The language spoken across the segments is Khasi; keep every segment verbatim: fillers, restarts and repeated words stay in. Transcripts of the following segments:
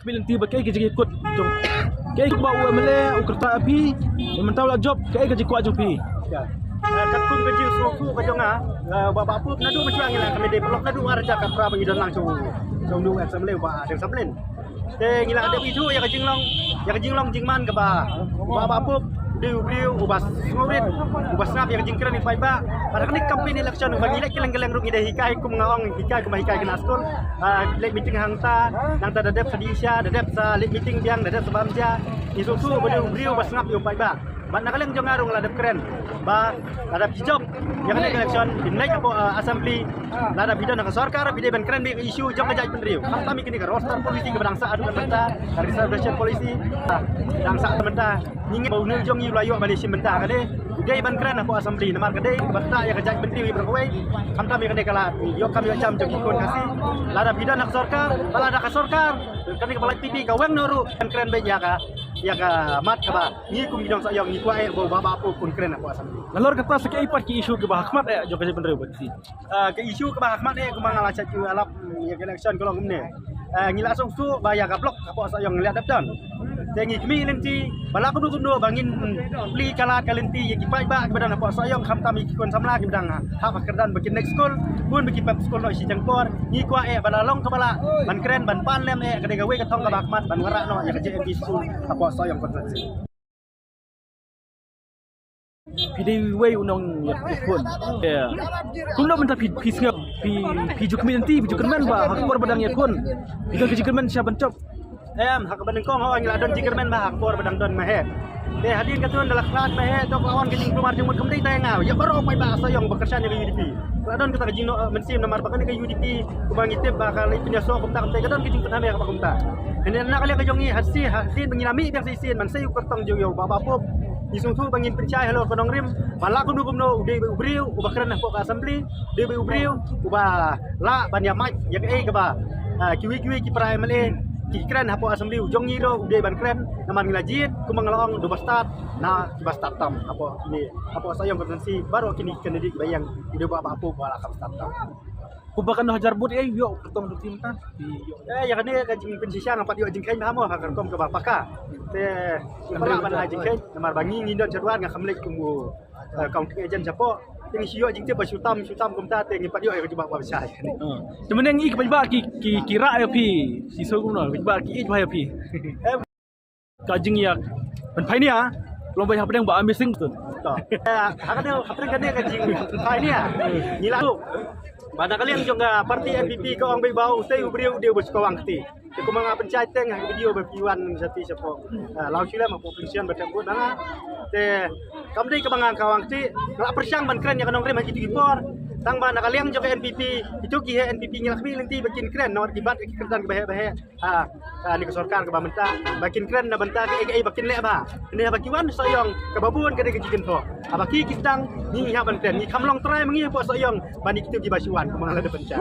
Pynlynti ba kaei ka jingkut jong, kaei ba u M L A u kyrta ïa phi, mynta u la jop, kaei ka jingkwah jong phi? Ya. Eh, katkum ka jingsngewthuh ka jong nga, eh, ba, ba pup naduh mynta ngi la ka mede block naduh ar hajar khatphra ba ngi don lang jong, jong u M L A ba Deng Samlin. Te ngi la dep ithuh ïa ka jinglong, ïa ka jinglong jingman kaba, ba, ba pup dei u briew uba sngewrit, uba sngap ïa ka jingkren ïa ki paidbah. Bad ha kane ka campaign election uba ngi leit kylleng kylleng ruh ngi da hikai kum nga ong, hikai kum ba hikai kane skul. Ah, leit meeting hangta, nangta da dep sa dih sha, da dep sa leit meeting biang, da dep sa bam sha. Ngi sngewthuh ba dei u briew uba sngap ïa u paidbah. Bad na ka liang jong nga ruh nga la dep kren ba lada phi jop ïa kane ka election, phin leit hapoh, ah, assembly, lada phi don ha ka sorkar phi dei ban kren beit ïa ka issue jong ka jaitbynriew. Khamtam ïa kane ka roster policy kaba dang sah haduh mynta, ka reservation policy, ah, dang sah haduh mynta. Ngi ngeit ba une u jong ngi u la ïoh ban ïashim bynta ka dei u dei ban kren hapoh assembly namar ka dei kaba ktah ïa ka jaitbynriew hi baroh kawei. Khamtam ïa kane ka la ïoh kam ïoh jam jong ki khun Khasi. Lada phi don ha ka sorkar, ba lada ka sorkar kane kaba la P P ka weng noh ruh ban kren beit ïa ka, ïa ka mat kaba ngi kum ki nongshah ïong ngi kwah eh ba u Bah Bah Pup un kren hapoh assembly. Nalor kata sa kaei pat ki issue kiba ha khmat eh jong ka jaitbynriew ba Khasi? Ah, ka issue kaba ha khmat eh kumba nga la shah ïalap, mm, ïa ka election ka long kumne. Ah, ngi la sngewthuh ba ïa ka block hapoh Sohiong ngi la dep don. Te ngi khmih lynti ba la kumno kumno ba ngin, mm, plie ka lad ka lynti ïa ki paidbah kiba don hapoh Sohiong khamtam ïa ki khun samla kiba dang hap ha kyrdan ba kin leit skul, bun ba ki pep skul noh shi jingpor. Ngi kwah eh ba la long kaba lah ban kren ban pan lem eh ka dei kawei ka thong kaba ha khmat ban wanrah noh ïa ka J M B C hapoh Sohiong constituency. Phi dei uwei u nongïakhun. Kumno mynta phi, phi sngew, phi, phi ju khmih lynti, phi ju kyrmen ba ha ka por ba dang ïakhun phi don ka jingkyrmen sha ban jop? Em, ha kaba nyngkong hooid ngi la don jingkyrmen ba ha ka por ba dang don Maheh. Te hadien katto da la khlad Maheh to ka la wan ka jingkulmar jingmut kam dei tang ïa nga, ïa baroh paidbah Sohiong ba kyrshan ïa ka U D P. Ka la don kata ka jingnoh mynsiem namar ba kane ka U D P kumba ngi tip ba ka leit pynïasoh kumta kumta ka don ka jingpynhap ïa kaba kumta. Hynrei na ka liang ka jong ngi, ha shisien, ha shisien ba ngi la mih biang shisien, mynsiem u kyrtong jong u Bah Bah Pup. Ngi sngewthuh ba ngin pynshai halor ka nongrim ba la kumno kumno u dei u briew uba kren hapoh ka assembly, u dei u briew uba lah ban ïa mad ïa kaei kaba, ah, kiwei kiwei ki para M L A ki kren hapoh assembly. U jong ngi ruh u dei ban kren namar ngi la jied kumba nga la ong da u ba stad na kiba stad tam hapoh kine, hapoh Sohiong constituency baroh kine ki candidate kiba ïeng u dei u Bah Bah Pup ba la kam stad tam. Kumba ka nonghajar vote eh ïoh kyrtong jong phi mynta. Eh, ïa kane ka jingpynshisha nga pat ïoh jingkheiñ bha mo ha ka rukom kaba paka. Te ngim pat lah ban ai jingkheiñ namar ba ngi ngin don shaduar nga kham leit kum u, eh, counting agent shapoh. Te ngi shu ïoh jingtip ba shu tam shu tam kumta te ngim pat ïoh ïa ka jubab ba bishar. Te mynne ngi ki paidbah ki, ki, ki rah ïa phi. Ki sngewthuh kumno, ki paidbah ki ïeit bha ïa phi. Ka jingïa pynphai nia long bai hapdeng ba amazing tu. To. Eh, ha kane, hapdeng kane ka jingpynphai nia ngi la ba na ka liang jong ka party N P P ka ong beit ba utei u briew u dei uba shu kawang kti. Te kumba nga pynshai teng ha ka video ba phi wan sha ti shapoh, eh, Lawshilem hapoh pension ba teng bud ba nga. Te kam dei kaba nga kawang kti, nga la pyrshang ban kren ïa ka nongrim ha kito ki por. Tang ba na ka liang jong ka N P P, kito ki heh N P P ngi la khmih lynti ba kin kren namar ki bat ïa ki kyrdan kiba heh ba heh. Ha, ha, kane ka sorkar kaba mynta ba kin kren na bynta kaei kaei ba kin leh bha. Kane ba ki wan Sohiong kaba bun ka dei ka jingkynthoh. Haba ki ki sdang ngi ngi hap ban kren, ngi kham long trai ma ngi hapoh Sohiong ban ïa kito kiba shu wan kumba nga la dep pynshai.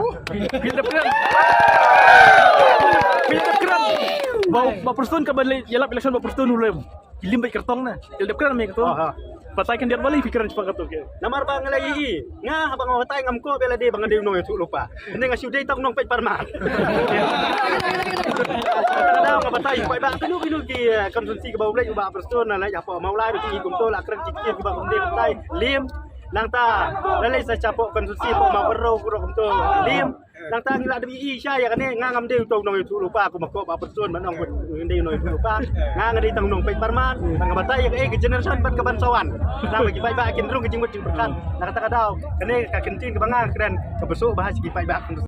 Phi dep kren. Phi dep kren. Ba, ba Prestone kaba leit ïalap election ba Prestone u lem. Ki lim beit kyrtong na. Ki dep kren me kyrtong. Aha. Batai kan diat bali phi kren shaphang kato ke. Namar ba nga la ïohi nga haba nga batai ngam kwah ba lade ba nga dei u nongïathuhlypa. Hynrei nga shu dei tang u nongpeit parman. Nga batai paidbah kano kano ki, eh, constituency kaba u leit u Bah Prestone na leit hapoh Mawlai ruh ki kumto la kren ki kiba kumdei kumtai lim. Nangta la leit sa shapoh constituency hapoh Mawkyrwat ruh kumto lim. Nangta ngi la dep ïohi sha ïa kane nga ngam dei uto u nongïathuhlypa kumba kwah Bah Prestone ban ong bad ngam dei u nongïathuhlypa. Nga nga dei tang u nongpeit parman. Tang nga batai ïa kaei ka generation bad kaban sa wan. Nang ba ki paidbah kin rung ka jingmut jingpyrkhat. Na kata ka daw kane ka ktien kaba nga kren kaba suk bha sha ki paidbah.